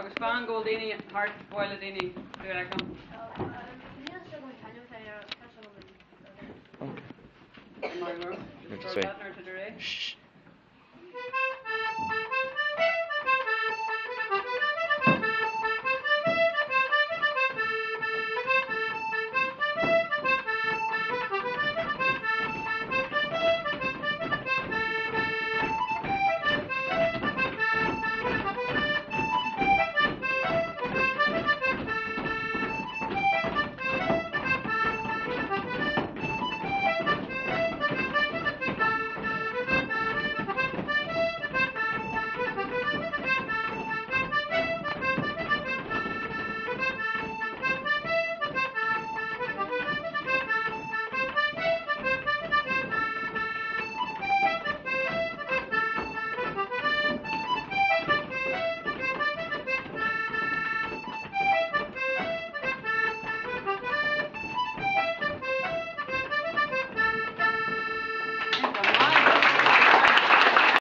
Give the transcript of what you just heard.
Agus fan go bhfuil daoine thart, bhuaile daoine tú a fheiceáil. Okay. Mar Just say, shh.